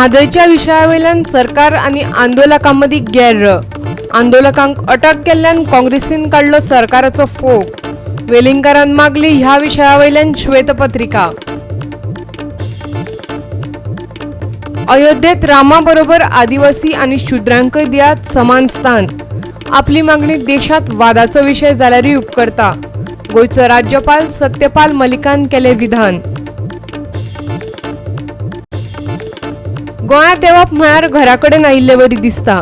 म्हादयच्या विशया सरकार आनी आंदोलकां मदीं गेर्र. आंदोलकांक अटक केल्ल्यान काँग्रेसीन काडलो सरकाराचो फोग. वेलिंगकारान मागली ह्या विशया वयल्यान श्वेतपत्रिका. अयोध्येत रामा बरोबर आदिवासी आनी शूद्रांकय दियात समान स्थान. आपली मागणी देशात वादाचो विशय जाल्यारूय उपकरता. गोंयचो राज्यपाल सत्यपाल मलिकान केले विधान. गोंयांत येवप म्हळ्यार घरा कडेन आयिल्ले वरी दिसता.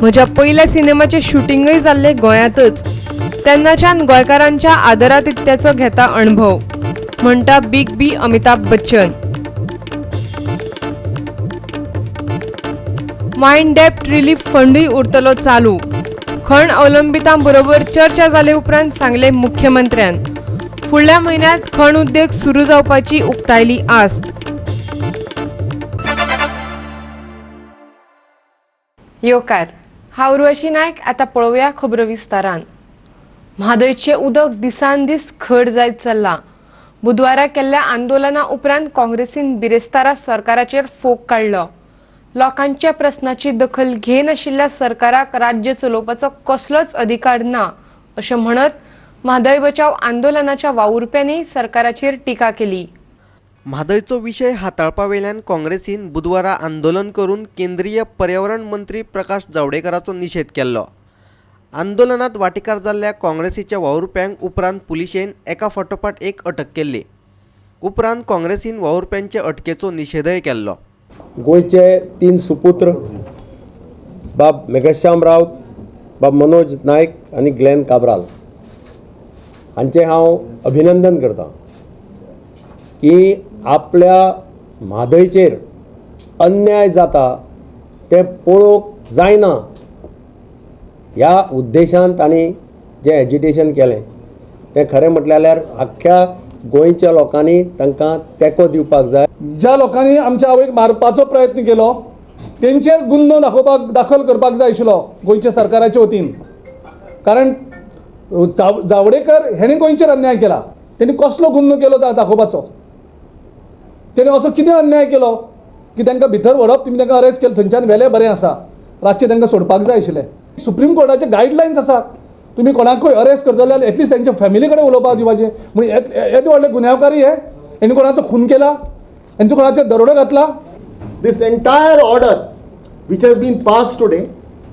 म्हज्या पयल्या सिनेमाचें शुटिंगय जाल्लें गोंयांतच. तेन्नाच्यान गोंयकारांच्या आदरातिथ्याचो घेता अणभव, म्हणटा big B Amitabh Bachchan. Mine debt relief फंडूय उरतलो चालू. खण अवलंबितां बरोबर चर्चा जाले उपरांत सांगलें मुख्यमंत्र्यान. फुडल्या म्हयन्यांत खण उद्देग सुरू जावपाची उक्तायली आस्त. येवकार, हांव उर्वशी नायक. आतां पळोवया खबरो विस्तारान. म्हादयचें उदक दिसान दीस खड जायत चल्लां. बुधवारा केल्ल्या आंदोलना उपरांत काँग्रेसीन बिरेस्तारा सरकाराचेर फोग काडलो. लोकांच्या प्रस्नाची दखल घेनाशिल्ल्या सरकाराक राज्य चलोवपाचो कसलोच अधिकार ना अशें म्हणत म्हादय बचाव आंदोलनाच्या वावुरप्यांनी सरकाराचेर टिका केली. म्हादयचो विशय हाताळपा वयल्यान काँग्रेसीन बुधवारा आंदोलन करून केंद्रीय पर्यावरण मंत्री प्रकाश जावडेकराचो निशेध केल्लो. आंदोलनात वांटेकार जाल्ल्या काँग्रेसीच्या वावुरप्यांक उपरांत पुलिशेन एका फाटोफाट एक अटक केल्ली. उपरांत काँग्रेसीन वावुरप्यांचे अटकेचो निशेधय केल्लो. गोंयचे तीन सुपुत्र बाब मेघश्याम रावत, बाब मनोज नायक आनी ग्लॅन काब्राल हांचें हांव अभिनंदन करतां की आपल्या म्हादयचेर अन्याय जाता तें पळोवंक जायना ह्या उद्देशान तांणी जें एजिटेशन केलें तें खरें म्हटलें जाल्यार आख्ख्या गोंयच्या लोकांनी तांकां तेंको दिवपाक जाय. ज्या लोकांनी आमच्या आवयक मारपाचो प्रयत्न केलो तेंचेर गुन्नो दाखोवपाक दाखल करपाक जाय आशिल्लो गोंयच्या सरकाराच्या वतीन. कारण जावडेकर हेणें गोंयचेर अन्याय केला. तेणी कसलो गुन्नो केलो दाखोवपाचो? तेणी असो कितें अन्याय केलो की तांकां भितर व्हरप, तुमी तांकां अरेस्ट केले, थंयच्यान व्हेले, बरें आसा, रातचें तांकां सोडपाक जाय आशिल्लें. सुप्रीम कोर्टाचे गायडलायन्स आसात, तुमी कोणाकूय अरेस्ट करतले जाल्यार एटलिस्ट तांच्या फॅमिली कडेन उलोवपाक दिवपाचें. म्हण येदे व्हडले गुन्यांवकारी हे, हेणी कोणाचो खून केला, हेंचो कोणाचेर दरोडो घातला. This entire order which has been passed today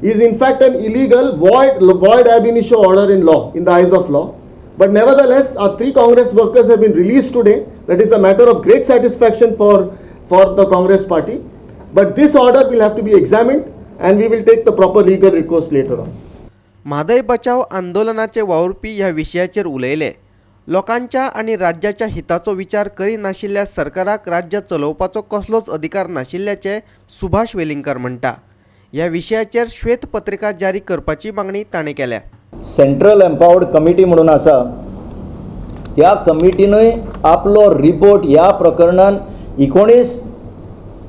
is in fact an illegal void ab initio order in law, in the eyes of law. But nevertheless, our three Congress workers have been released today. That is a matter of great satisfaction for the Congress party. But this order will have to be examined and we will take the proper legal recourse later on. Mhadei बचाव आंदोलनाचे वावुरपी ह्या विशयाचेर उलयले. लोकांच्या आनी राज्याच्या हिताचो विचार करिनाशिल्ल्या सरकाराक राज्य चलोवपाचो कसलोच अधिकार नाशिल्ल्याचें सुभाष वेलिंगकार म्हणटा. ह्या विशयाचेर श्वेतपत्रिका जारी करपाची मागणी ताणें केल्या. सेंट्रल एम्पावर्ड कमिटी म्हणून आसा, त्या कमिटीनूय आपलो रिपोर्ट ह्या प्रकरणान 19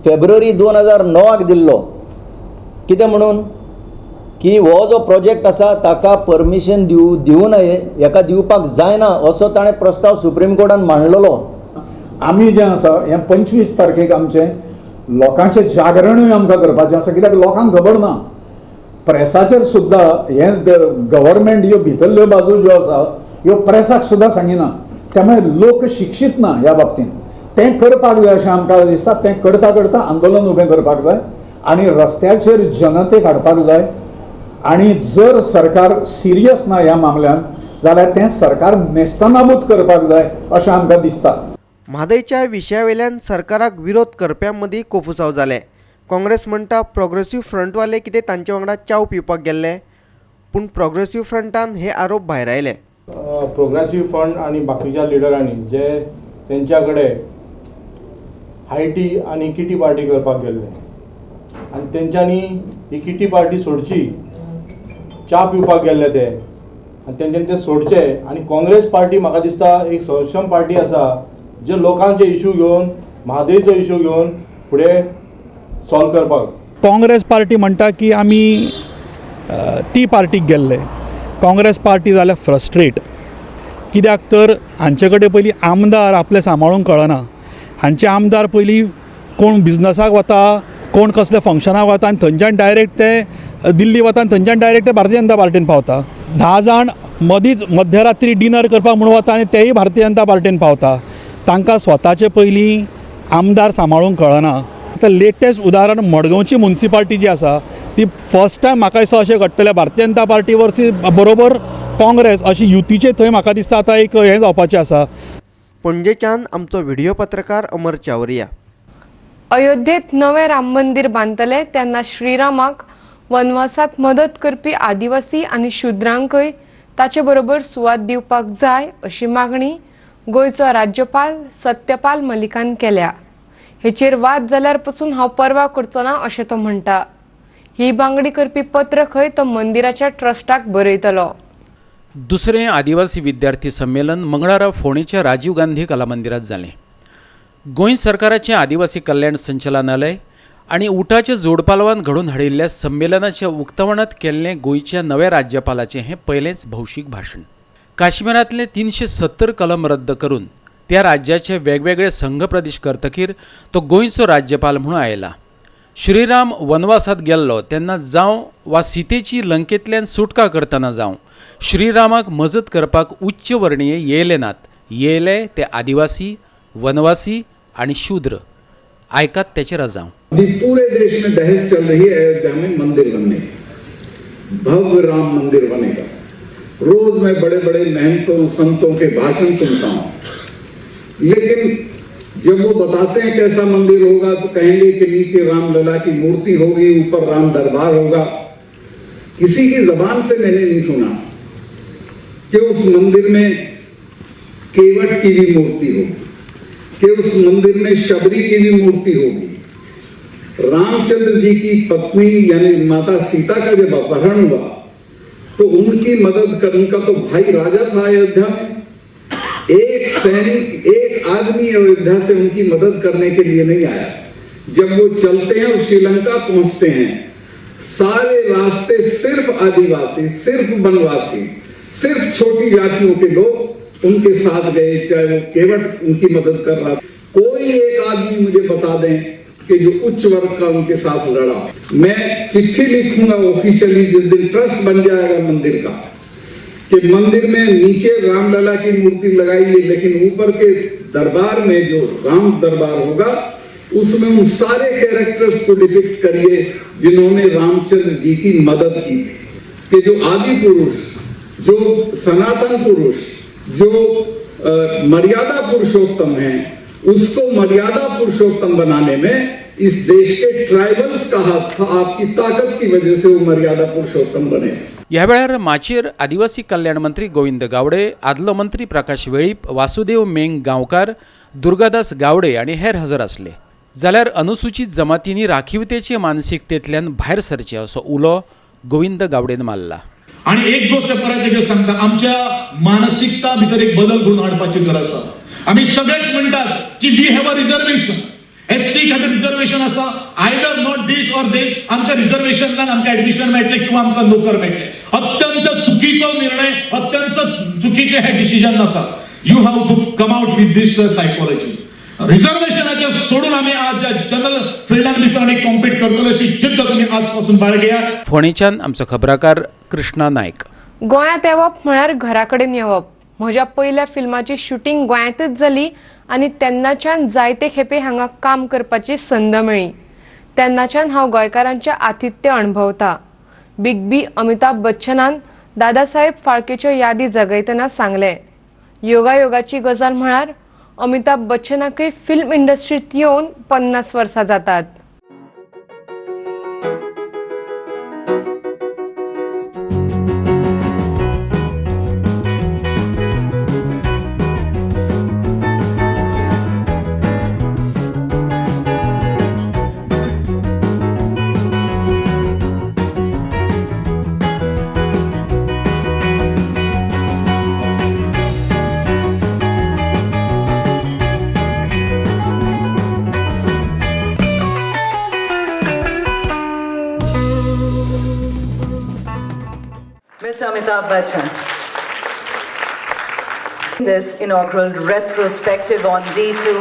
फेब्रुवारी 2009 दिल्लो. कितें म्हणून की हो जो प्रोजेक्ट आसा ताका परमिशन दिवं नये, हेका दिवपाक जायना असो ताणें प्रस्ताव सुप्रीम कोर्टान मांडलेलो. आमी जें आसा हें 25 तारखेक आमचें लोकांचें जागरणूय आमकां करपाचें आसा, कित्याक लोकांक खबर ना. प्रेसाचेर सुद्दां हें गव्हर्मेंट ह्यो भितरल्यो बाजू ज्यो आसा ह्यो प्रेसाक सुद्दां सांगिना, त्यामुळे लोक शिक्षीत ना ह्या बाबतींत. तें करपाक जाय अशें आमकां दिसता. तें करता करता आंदोलन उबें करपाक जाय आनी रस्त्याचेर जनतेक हाडपाक जाय. आनी जर सरकार सिरियस ना ह्या मामल्यान जाल्यार तें सरकार नेस्तनाबूत करपाक जाय अशें आमकां दिसता. म्हादयच्या विशयावेल्यान सरकाराक विरोध करप्यां मदीं कोफुसांव जालें. काँग्रेस म्हणटा प्रोग्रेसीव फ्रंटवाले कितें तांचे वांगडा च्याव पिवपाक गेल्ले, पूण प्रोग्रेसीव फ्रंटान हे आरोप भायरायले. प्रोग्रेसीव फ्रंट आनी बाकीच्या लिडरांनी जे तेंच्या कडेन हाय टी आनी किटी पार्टी करपाक गेल्ले आनी तेंच्यांनी ही किटी पार्टी सोडची, च्या पिवपाक गेल्ले ते आनी तेंच्यांनी ते सोडचे. आनी काँग्रेस पार्टी म्हाका दिसता एक सक्षम पार्टी आसा जे लोकांचे इशू घेवन, म्हादयचो इशू घेवन फुडें सॉल्व करपाक. काँग्रेस पार्टी म्हणटा की आमी टी पार्टीक गेल्ले. काँग्रेस पार्टी जाल्या फ्रस्ट्रेट, कित्याक तर हांचे कडेन पयलीं आमदार आपले सांबाळूंक कळना. हांचे आमदार पयलीं कोण बिजनसाक वता, कोण कसल्या फंक्शनाक वता आनी थंयच्यान डायरेक्ट ते दिल्ली वता आनी थंयच्यान डायरेक्ट ते भारतीय जनता पार्टीन पावता. 10 जाण मदींच मध्यरात्री डिनर करपाक म्हूण वता आनी तेय भारतीय जनता पार्टीन पावता. तांकां स्वताचे पयलीं आमदार सांबाळूंक कळना. आतां लेटेस्ट उदाहरण मडगांवची मुन्सिपाल्टी जी आसा ती फर्स्ट टायम म्हाका दिसता अशें घडटलें, भारतीय जनता पार्टी वर्सी बरोबर काँग्रेस अशी युतीचें थंय म्हाका दिसता आतां एक हें जावपाचें आसा. पणजेच्यान आमचो व्हिडियो पत्रकार अमर चावरिया. अयोध्येत नवें राम मंदिर बांदतले तेन्ना श्रीरामाक वनवासात मदत करपी आदिवासी आनी शूद्रांकय ताचे बरोबर सुवात दिवपाक जाय अशी मागणी गोंयचो राज्यपाल सत्यपाल मलिकान केल्या. हेचेर वाद जाल्यार पसून हांव पर्वा करचो ना अशें तो म्हणटा. ही बांगडी करपी पत्र खंय तो मंदिराच्या ट्रस्टाक बरयतलो. दुसरें आदिवासी विद्यार्थी संमेलन मंगळारा फोंडेच्या राजीव गांधी कला मंदिरात जालें. गोंय सरकाराचें आदिवासी कल्याण संचालनालय आनी उटाच्या जोडपालवान घडोवन हाडिल्ल्या संमेलनाच्या उक्तावणांत केल्लें गोंयच्या नव्या राज्यपालाचें हें पयलेंच भौशीक भाशण. काश्मीरांतलें 370 कलम रद्द करून त्या राज्याचे वेगवेगळे संघ प्रदेश करतकीर तो गोंयचो राज्यपाल म्हणून आयला. श्रीराम वनवासात गेल्लो तेन्ना जावं वा सीतेची लंकेंतल्यान सुटका करतना जावं, श्रीरामाक मजत करपाक उच्च वर्णीय येयले नात. येयले ते आदिवासी, वनवासी आणि शूद्र. आयकात त्याचे रजाव. अभी पूरे देश में बहस चल रही है अयोध्या में मंदिर बनने की, भव्य राम मंदिर बनेगा. रोज मैं बड़े बड़े महंतों संतों के भाषण सुनता हूं, लेकिन जब वो बताते हैं कैसा मंदिर होगा तो कहेंगे कि नीचे रामलला की मूर्ति होगी, ऊपर राम दरबार होगा. किसी की जबान से मैंने नहीं सुना कि उस मंदिर में केवट की भी मूर्ति होगी, कि उस मंदिर में शबरी की भी मूर्ति होगी. रामचंद्र जी की पत्नी यानी माता सीता का जब अपहरण हुआ तो उनकी मदद कर, उनका तो भाई राजा था अयोध्या में, एक सैनिक एक आदमी अयोध्या से उनकी मदद करने के लिए नहीं आया. जब वो चलते हैं और श्रीलंका पहुंचते हैं, सारे रास्ते सिर्फ आदिवासी, सिर्फ वनवासी, सिर्फ छोटी जातियों के लोग उनके साथ गए, चाहे वो केवट उनकी मदद कर रहा। कोई एक आदमी मुझे बता दें कि जो उच्च वर्ग का उनके साथ लड़ा। मैं चिट्ठी लिखूंगा ऑफिशियली जिस दिन ट्रस्ट बन जाएगा मंदिर का, कि मंदिर में नीचे रामलला की मूर्ति लगाइए, लेकिन ऊपर के दरबार में जो राम दरबार होगा उसमें उन सारे कैरेक्टर्स को डिपिक्ट करिए जिन्होंने रामचंद्र जी की मदद की। कि जो आदि पुरुष, जो सनातन पुरुष, जो मर्यादा पुरुषोत्तम है, उसको मर्यादा पुरुषोत्तम बनाने में इस देश के ट्राइबल्स का हाथ था। आपकी ताकत की वजह से वो मर्यादा पुरुषोत्तम बने। ह्या वेळार माचयेर आदिवासी कल्याण मंत्री गोविंद गावडे, आदलो मंत्री प्रकाश वेळीप, वासुदेव मेंग गांवकार, दुर्गादास गावडे आनी हेर हजर आसले। जाल्यार अनुसूचित जमातींनी राखीवतेचे मानसिकतेंतल्यान भायर सरचें असो उलो गोविंद गावडेन मारला। आणि एक गोष्ट परत एकदा सांगता, आमच्या मानसिकता भितर एक बदल घडोवन हाडपाची गरज आसा। आमी सगळेच म्हणटात की we have a reservation, ST खातीर रिजर्वेशन आसा, either not this or this, आमकां रिजर्वेशन ना आमकां एडमिशन मेळटलें किंवा आमकां नोकर मेळटलें। अत्यंत चुकीचो निर्णय, अत्यंत चुकीचें हें डिसिजन आसा। You have to come out with this psychology. रिजर्वेशनाचे सोडून आमी आज जनरल फिल्डान भितर आमी कॉम्पीट करतले अशी जिद्द तुमी आज पासून बाळगया। फोंडेच्यान आमचो खबराकार कृष्णा नायक। गोंयांत येवप म्हळ्यार घरा कडेन येवप। म्हज्या पयल्या फिल्माची शुटींग गोंयांतच जाली आनी तेन्नाच्यान जायते खेपे हांगा काम करपाची संद मेळ्ळी। तेन्नाच्यान हांव गोंयकारांचें आतिथ्य अणभवता। बिग बी अमिताभ बच्चनान दादासाहेब फाळकेच्यो यादी जगयतना सांगलें, योगायोगाची गजाल म्हळ्यार अमिताभ बच्चनाकय फिल्म इंडस्ट्रींत येवन 50 वर्सां जातात। Mr. Amitabh Bachchan. This inaugural retrospective on D2.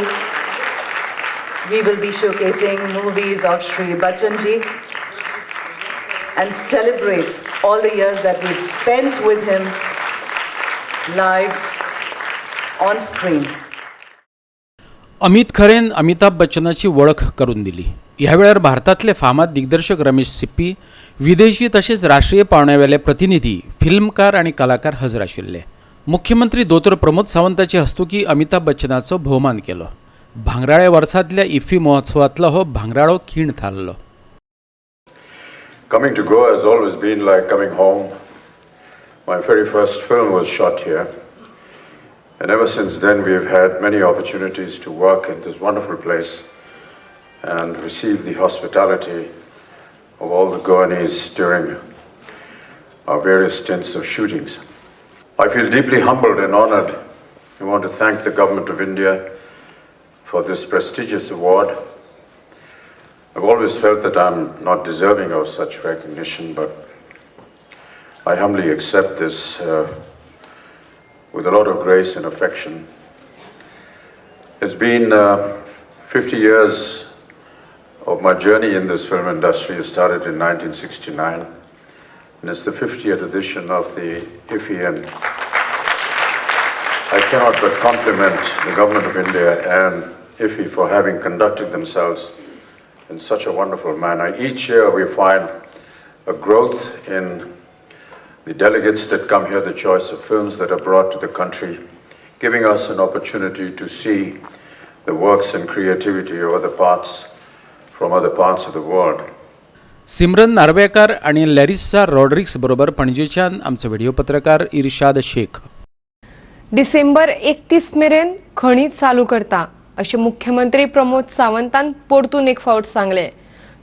We will be showcasing movies of Shri Bachchan ji and celebrate all the years that we've spent with him live on screen. Amit खरेन अमिताभ बच्चनाची वळख करून दिली. ह्या वेळार भारतांतले फामाद दिग्दर्शक रमेश सिप्पी, विदेशी तशेंच राष्ट्रीय पांवड्यावेले प्रतिनिधी, फिल्मकार आनी कलाकार हजर आशिल्ले. मुख्यमंत्री दोतोर प्रमोद सावंताचे हस्तुकी अमिताभ बच्चनाचो भोवमान केलो. भांगराळ्या वर्सांतल्या इफ्फी महोत्सवांतलो हो भांगराळो खीण थारलो. Coming to Goa has always been like coming home. My very first film was shot here. And ever since then, we've had many opportunities to work in this wonderful place and receive the hospitality of all the Goanese during our various stints of shootings. I feel deeply humbled and honored. I want to thank the Government of India for this prestigious award. I've always felt that I'm not deserving of such recognition, but I humbly accept this with a lot of grace and affection. It's been 50 years of my journey in this film industry. It started in 1969, and it's the 50th edition of the IFFI, and I cannot but compliment the Government of India and IFFI for having conducted themselves in such a wonderful manner. Each year we find a growth in the delegates that come here, the choice of films that are brought to the country, giving us an opportunity to see the works and creativity of other parts, from other parts of the world. Simran Narvekar आणि लॅरिसा रॉड्रिक्स बरोबर पणजेच्यान आमचो video पत्रकार इर्शाद शेख. डिसेंबर 31 मेरेन खणी चालू करता अशें मुख्यमंत्री प्रमोद सावंतान परतून एक फावट सांगलें.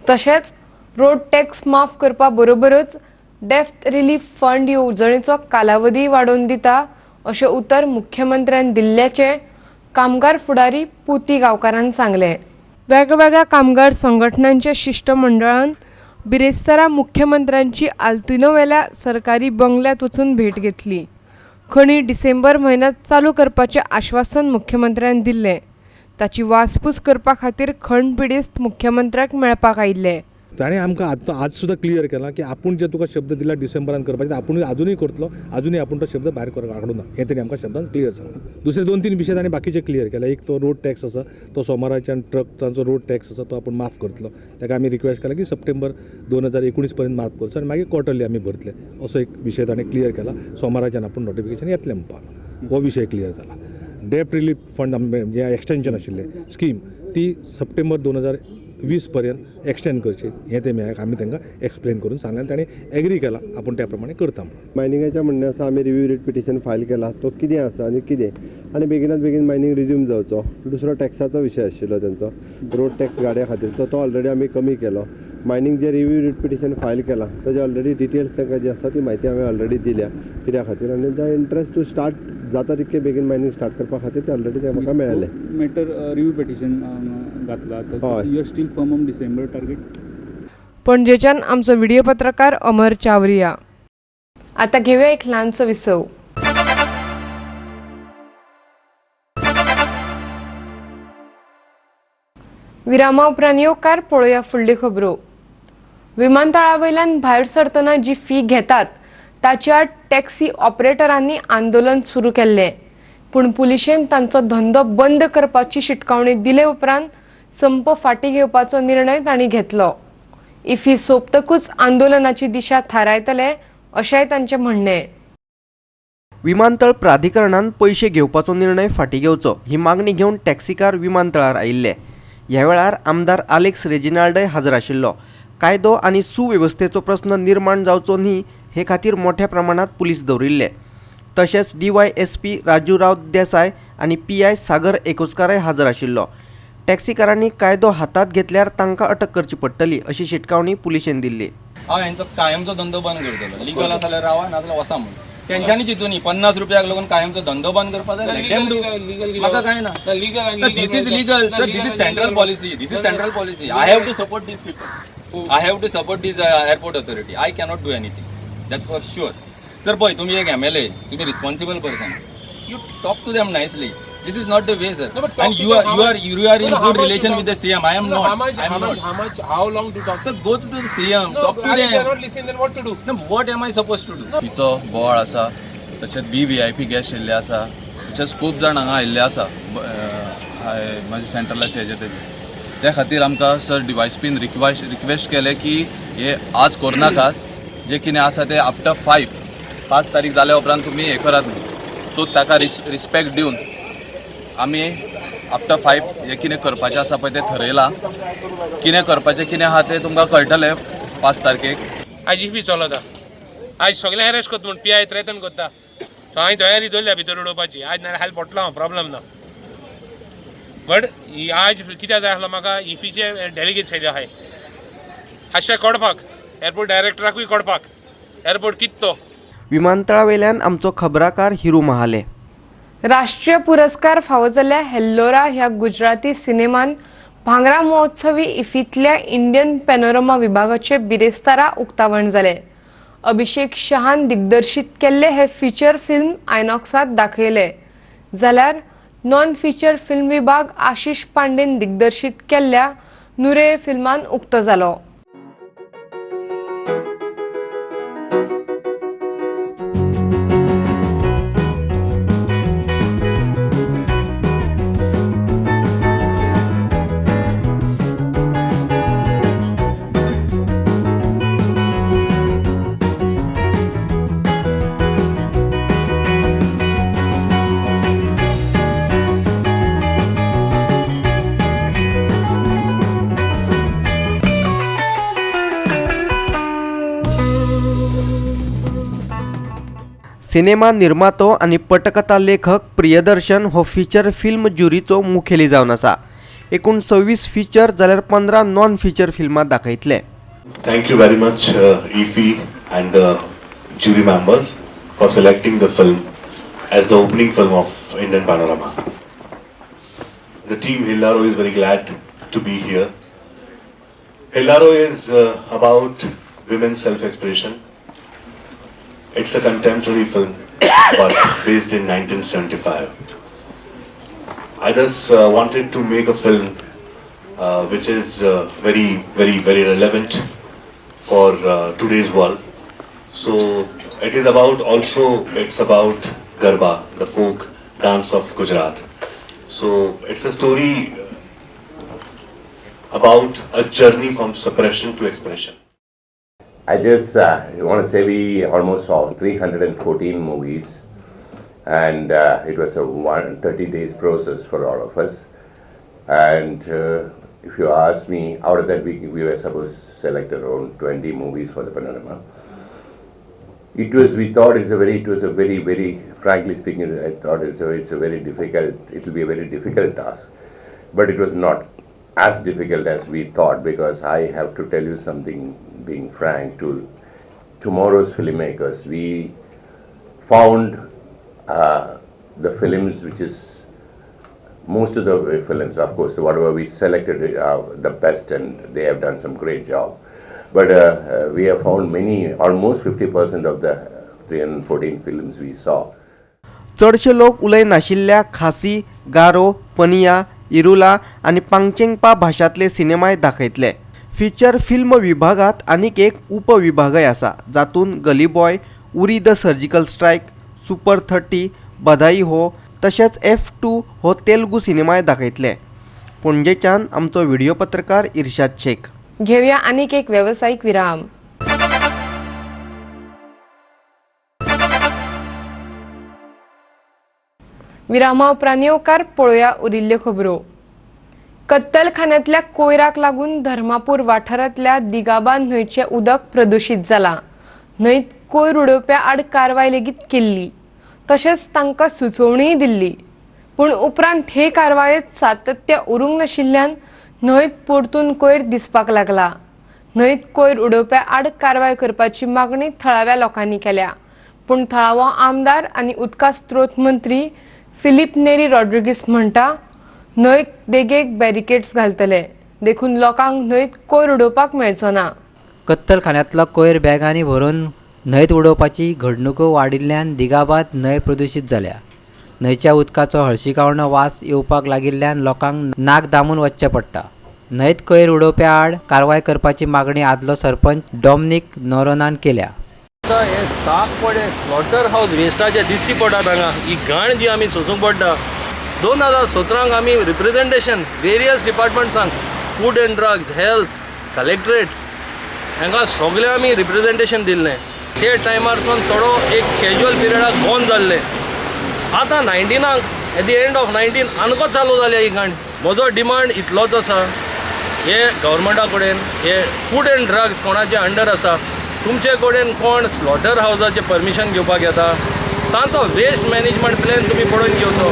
तशेंच रोड टॅक्स माफ करपा बरोबरच डेफ्थ रिलीफ फंड येवजणेचो कालावधी वाडोवन दिता अशें उतर मुख्यमंत्र्यान दिल्ल्याचें कामगार फुडारी पुती गांवकारान सांगलें. वेगवेगळ्या कामगार संघटनांच्या शिश्टमंडळान बिरेस्तारा मुख्यमंत्र्यांची आल्तिनोवेल्या सरकारी बंगल्यात वचून भेट घेतली. खणी डिसेंबर म्हयन्यांत चालू करपाचें आश्वासन मुख्यमंत्र्यान दिल्लें. ताची वासपूस करपा खातीर खण पिडेस्त मुख्यमंत्र्याक मेळपाक आयिल्ले. ताणें आमकां आतां आज सुद्दां क्लियर केलां की आपूण जे तुका शब्द दिला डिसेंबरान करपाचें, आपूण आजुनूय करतलो, आजुनूय आपूण तो शब्द भायर काडूं ना, हें तेणी आमकां शब्दान क्लियर सांगलां. दुसरे 2-3 विशय ताणें बाकीचे क्लियर केले. एक तो रोड टॅक्स आसा, तो सोमाराच्यान ट्रकांचो रोड टॅक्स आसा तो आपूण माफ करतलो. ताका आमी रिक्वेस्ट केला की सप्टेंबर 2019 पर्यंत माफ करचो आनी मागीर क्वॉर्टरली आमी भरतले, असो एक विशय ताणें क्लियर केला. सोमाराच्यान आपूण नोटिफिकेशन येतलें म्हणपाक, हो विशय क्लियर जाला. डेप्ट रिलीफ फंड जें एक्सटेंशन आशिल्लें स्कीम, ती सप्टेंबर 2020 पर्यंत एक्सटेंड करची, हें तेमी आमी तांकां एक्सप्लेन करून सांगलें आनी तांणी एग्री केला आपूण त्या प्रमाणे करता म्हणून. मायनिंगाचें म्हणणें आसा, आमी रिव्यू रिट पिटिशन फायल केला, तो कितें आसा आनी कितें आनी बेगिनात बेगीन मायनींग रिज्यूम जावचो. दुसरो टॅक्साचो विशय आशिल्लो तेंचो, रोड टॅक्स गाडया खातीर, तो ऑलरेडी आमी कमी केलो. मायनींग जे रिव्यू रिट पिटिशन फायल केला ताजे ऑलरेडी डिटेल्स तांकां जी आसा ती म्हायती हांवें ऑलरेडी दिल्या कित्या खातीर, आनी the interest to start जाता तितके बेगीन मायनींग स्टार्ट करपा खातीर ते ऑलरेडी ते म्हाका मेळ्ळें. मॅटर रिव्यू पिटिशन घातला, you are still firm on December target. पणजेच्यान आमचो व्हिडिओ पत्रकार अमर चावरिया. आता घेऊया एक ल्हानसो विसव. विरामा उपरांत येवकार पळोवया फुडल्यो खबरो. विमानतळा वयल्यान भायर सरतना जी फी घेतात ताच्या आड टॅक्सी ऑपरेटरांनी आंदोलन सुरू केल्लें. पूण पुलिशेन तांचो धंदो बंद करपाची शिटकावणी दिले उपरांत संप फाटीं घेवपाचो निर्णय तांणी घेतलो. इफ्फी सोंपतकूच आंदोलनाची दिशा थारायतले अशेंय तांचें म्हणणें. विमानतळ प्राधिकरणान पयशे घेवपाचो निर्णय फाटीं घेवचो ही मागणी घेवन टॅक्सीकार विमानतळार आयिल्ले. ह्या वेळार आमदार आलेक्स रेजिनाल्डय हजर आशिल्लो. कायदो आनी सुवेवस्थेचो प्रस्न निर्माण जावचो न्ही हे खातीर मोठ्या प्रमाणात पुलीस दवरिल्ले. तशेंच DYSP Raju Raut Desai आनी PI सागर एकोस्कारय हजर आशिल्लो. टॅक्सीकारांनी कायदो हातात घेतल्यार तांकां अटक करची पडटली अशी शिटकावणी पुलिशेन दिल्ली. हांव हेंचो कायमचो धंदो बंद करतलो, लिगल आसा जाल्यार रावा, नाजाल्यार वसा म्हणून. तेंच्यांनी चिंतूनी 50 रुपयाक लागून कायमचो धंदो बंद करपा जाय, म्हाका कांय ना. This is legal sir, this is central policy, this is central policy. I have to support these people, I have to support this airport authority. I cannot do anything, that's for sure. Sir पळय, तुमी एक MLA, तुमी responsible person, you talk to them nicely. This is not the way, sir. No, but and you are in good relation with the CM. I am not. How much? How long to talk? Sir, go to the CM. No, talk to them. If they are not listening, then what to do? No, what am I supposed to do? तिचो बोवाळ आसा, तशेंच VVIP guest येयल्ले आसा, तशेंच खूब जाण हांगा आयिल्ले आसा म्हाजे सेंट्रलाचे हेजे तेजे. त्या खातीर आमकां सर डिवायसपीन रिक्वेस्ट केलें की हे आज करनाकात, जे कितें आसा ते आफ्टर 5 तारीख जाल्या उपरांत तुमी हें करात न्हू. सो ताका रिस्पेक्ट दिवन आमी आफ्टर 5 हें कितें करपाचें आसा पळय तें थरयलां. कितें करपाचें कितें आहा तें तुमकां कळटलें 5 तारखेक. आयज इफी चलता, आयज सगळें अरेस्ट करता म्हूण पी I threaten करता. सो हांवें तयारी दवरल्या भितर उडोवपाची. आज नाल्यार हाल पडटलो हांव, प्रॉब्लम ना. बट आज कित्याक जाय आसलो म्हाका इफीचे डेलिगेट्स आयले आहाय हातशें कोडपाक, एअरपोर्ट डायरेक्टराकूय कोडपाक, एअरपोर्ट कित तो. विमानतळावेल्यान आमचो खबराकार हिरू महाले. राष्ट्रीय पुरस्कार फावो जाल्ल्या हेल्लोरा ह्या गुजराती सिनेमान भांगरा महोत्सवी इफींतल्या इंडियन पॅनोरमा विभागाचे बिरेस्तारा उक्तावण जालें. अभिषेक शहान दिग्दर्शीत केल्ले हे फिचर फिल्म आयनॉक्सांत दाखयले, जाल्यार नॉन फिचर फिल्म विभाग आशिष पांडेन दिग्दर्शीत केल्ल्या नुरे फिल्मान उक्तो जालो. सिनेमा निर्मातो आनी पटकथा लेखक प्रियदर्शन हो फिचर फिल्म ज्युरीचो मुखेली जावन आसा. एकूण 26 फिचर जाल्यार 15 नॉन फिचर फिल्मां दाखयतले. Thank you very much IFFI and the jury members for selecting the film as the opening film of Indian Panorama. The team Hellaro is very glad to be here. Hellaro is about women's self-expression. It's a contemporary film, but based in 1975. I just wanted to make a film which is very, very, very relevant for today's world. So it is about also, it's about Garba, the folk dance of Gujarat. So it's a story about a journey from suppression to expression. I just want to say we almost saw 314 movies, and it was a 130 days process for all of us. And if you ask me, out of that we were supposed to select around 20 movies for the Panorama. It was, we thought it's a very, it was a very, very, frankly speaking, I thought it's a very difficult, it will be a very difficult task, but it was not as difficult as we thought, because I have to tell you something, being frank, to tomorrow's filmmakers, we found the films which is, most of the films, of course, whatever we selected are the best, and they have done some great job. But we have found many, almost 50% of the 314 films we saw. चडशे लोक उलय नाशिल्ल्या खासी, गारो, पनिया, इरुला आनी पांगचेंगपा भाशांतले सिनेमाय दाखयतले. Feature film विभागांत आनीक एक उपविभागय आसा, जातूंत Gully Boy, Uri the surgical strike, super 30, Badhaai Ho तशेंच F2 हो तेलुगू सिनेमाय दाखयतले. पणजेच्यान आमचो व्हिडिओ पत्रकार इर्शाद शेख. घेऊया आनीक एक व्यावसायिक विराम. विरामा उपरांत येवकार पळोवया उरिल्ल्यो खबरो. कत्तलखान्यांतल्या कोयराक लागून धर्मापूर वाठारांतल्या दिगाबा न्हंयचें उदक प्रदुशीत जालां. न्हंयत कोयर उडोवप्या आड कारवाय लेगीत केल्ली, तशेंच तांकां सुचोवणीय दिल्ली, पूण उपरांत हे कारवायेंत सातत्य उरूंक नाशिल्ल्यान न्हंयत परतून कोयर दिसपाक लागला. न्हंयत कोयर उडोवप्या आड कारवाय करपाची मागणी थळाव्या लोकांनी केल्या, पूण थळावो आमदार आनी उदका स्त्रोत मंत्री फिलीप नेरी रॉड्रिगीस म्हणटा न्हंयक देगेक बॅरिकेड्स घालतले, देखून लोकांक न्हंयत कोयर उडोवपाक मेळचो ना. कत्तलखान्यांतलो कोयर बॅगांनी भरून न्हंयत उडोवपाची घडणुको वाडिल्ल्यान दिगाबाद न्हंय प्रदुशीत जाल्या. न्हंयच्या उदकाचो हळशिकावणो वास येवपाक लागिल्ल्यान लोकांक नाक दामून वचचें पडटा. न्हंयत कोयर उडोवप्या आड कारवाय करपाची मागणी आदलो सरपंच डॉमनिक नोरोनान केल्या. हे साक पडे स्लॉटर हावस वेस्टाचे दिश्टी पडटात हांगा. ही घाण जी आमी सोसूंक पडटा. 2017 आमी रिप्रेझेंटेशन वेरियस डिपार्टमेंट्सांक, food and drugs, health, collectorate, हांगा सगळे आमी रिप्रेझेंटेशन दिल्लें. ते टायमार सावन थोडो एक कॅज्युअल पिरियडाक बंद जाल्लें. आतां 19 एट the end of 19 आनको चालू जाल्या ही घाण. म्हजो डिमांड इतलोच आसा हे गव्हर्मेंटा कडेन, हे फूड एंड ड्रग्स कोणाचे अंडर आसा, तुमचे कडेन कोण स्लॉटर हावजाचें परमिशन घेवपाक येता, तांचो वेस्ट मॅनेजमेंट प्लॅन तुमी पळोवन घेवचो.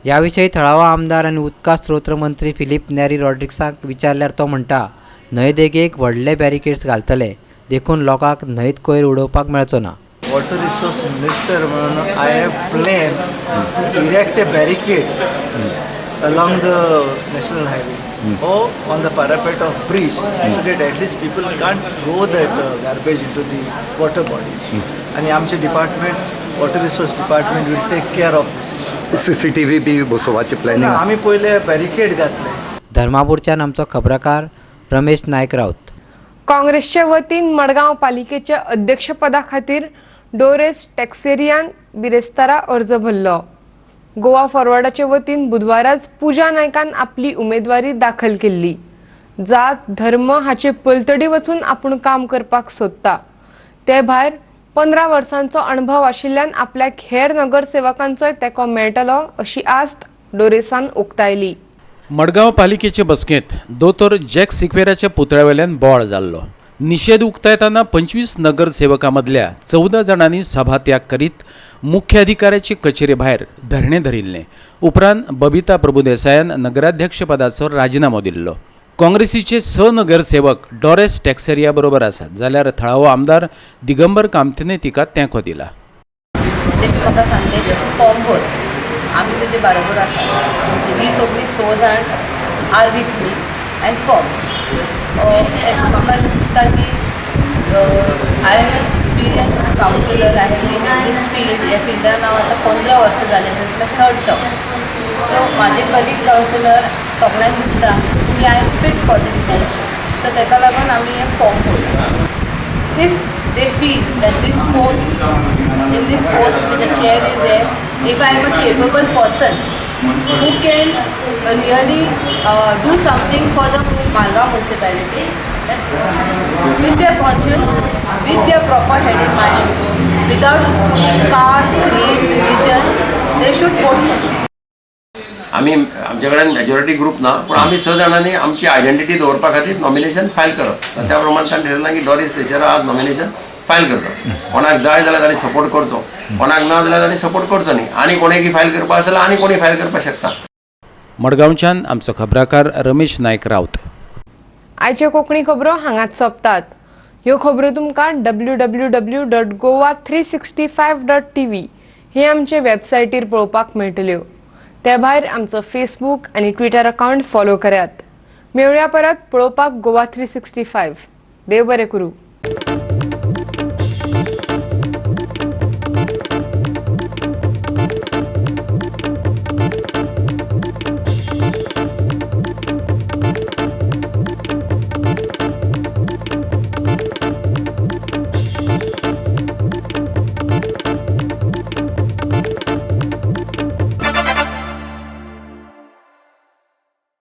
ह्या विशयी थळावो आमदार आनी उदका स्रोत मंत्री फिलीप नेरी रॉड्रिक्साक विचारल्यार तो म्हणटा, न्हंय देगेक व्हडले बॅरिकेड्स घालतले देखून लोकांक न्हंयत कोयर उडोवपाक मेळचो ना. वॉटर रिसोर्स मिनिस्टर म्हणून I have plan to erect a barricade along the national highway or on the parapet of bridge so that at least people can't throw that garbage into the water bodies. आणि आमचे department, water resource department will take care of this issue. CCTV बी बसोवपाचे planning आमी पयले barricade घातले. धर्मापूरच्यान आमचो खबराकार रमेश नायक राऊत. काँग्रेसचे वतीन मडगांव पालिकेच्या अध्यक्षपदा खातीर डोरेस टॅक्सेरियान बिरेस्तारा अर्ज भरलो. गोवा फॉरवर्डाचे वतीन बुधवाराच पूजा नायकान आपली उमेदवारी दाखल केल्ली. जात धर्म हाचे पलतडी वचून आपूण काम करपाक सोदता. ते भायर 15 वर्सांचो अणभव आशिल्ल्यान आपल्याक हेर नगरसेवकांचोय तेंको मेळटलो अशी आस्त डोरेसान उक्तायली. मडगांव पालिकेचे बसकेंत दोतोर जॅक सिक्वेराच्या पुतळ्यावेल्यान बोवाळ जाल्लो. निशेध उक्तायतना 25 नगरसेवकां मदल्या 14 जाणांनी सभात्याग करीत मुख्याधिकाऱ्याचे कचेरे भायर धरणें धरिल्लें. उपरांत बबिता प्रभुदेसायान नगराध्यक्षपदाचो राजिनामो दिल्लो. काँग्रेसीचे 6 नगरसेवक डॉरेस टॅक्सेरिया बरोबर आसात, जाल्यार थळावो आमदार दिगंबर कामतीने तिका तेंको दिला. तेमी म्हाका सांगलें फॉर्म भर, आमी तुजे बरोबर आसा, ही सगळीं 6 जाण are with me and form. अशें म्हाका अशें दिसता की I am an experience councillor, I have been in this field. ह्या फिल्डान हांव आतां 15 वर्सां जालें, since my third term. So म्हाजे कलीग कावन्सिलर सगळ्यांक दिसता की I am fit for this post. So ताका लागून आमी हें form भरलां. If they feel that this post, in this post the chair is there, if I am a capable person who can really do something for the Margao municipality, with their conscience, with their proper head in mind, without caste, creed, religion, they should vote for me. आमी आमचे कडेन majority group ना, पूण आमी 6 जाणांनी आमची identity दवरपा खातीर नॉमिनेशन फायल करप. त्या प्रमाणे तांणी ठरयलां की डॉरीस टेशरा आज नॉमिनेशन फायल करता. कोणाक जाय जाल्यार तांणी सपोर्ट करचो, कोणाक ना जाल्यार तांणी सपोर्ट करचो न्ही. आनी कोणेकी फायल करपा आसा जाल्यार आनी कोणी फायल करपाक शकता. मडगांवच्यान आमचो खबराकार रमेश नायक राऊत. आयच्यो कोंकणी खबरो हांगाच सोंपतात. ह्यो खबरो तुमकां www.goa365.tv हे आमचे वेबसायटीर पळोवपाक मेळटल्यो. ते भायर आमचो फेसबूक आनी ट्विटर अकावंट फॉलो करात. मेळुया परत पळोवपाक गोवा 365. देव बरें करूं.